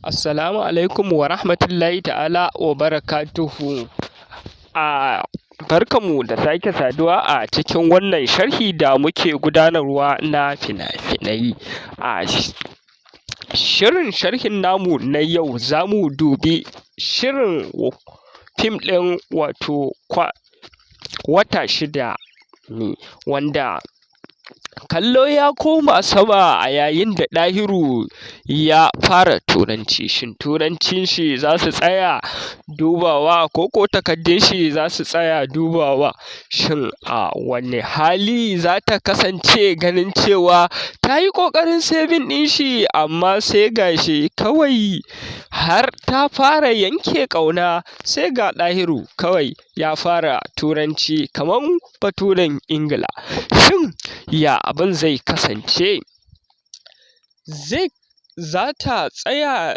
Assalamu alaikum wa rahmatullahi ta'ala wa barakatuhu. A barkanmu da sake saduwa a cikin wannan sharhi da muke gudanarwa na fina-finai. A shirin sharhin namu na yau, za mu dubi shirin fim ɗin, wato Wata Shida ne, wanda kallo ya koma sama a yayin da Ɗahiru ya fara Turanci. Shin Turancin shi za su tsaya dubawa, ko ko takardun shi za su tsaya dubawa? Shin a wane hali za ta kasance, ganin cewa ta yi ƙoƙarin saving ɗin shi, amma sai ga shi kawai har ta fara yanke ƙauna, sai ga Ɗahiru kawai ya fara Turanci kamar baturen Ingila? Shin ya abin zai kasance? Zai za ta tsaya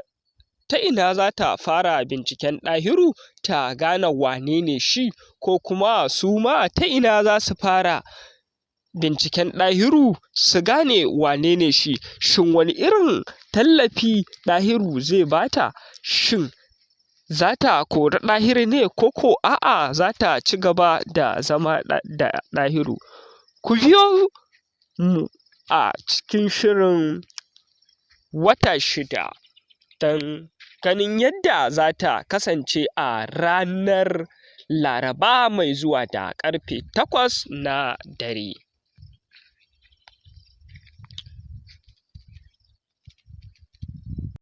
ta ina za ta fara binciken Ɗahiru ta gane wane ne shi, ko kuma su ma ta ina za su fara binciken Ɗahiru su gane wane ne shi? Shin wani irin tallafi Ɗahiru zai bata? Shin za ta kori Ɗahiru ne, ko ko a'a, za ta ci gaba da zama da Ɗahiru? Ku biyo mu a cikin shirin Wata Shida don ganin yadda za ta kasance a ranar Laraba mai zuwa da ƙarfe 8 na dare.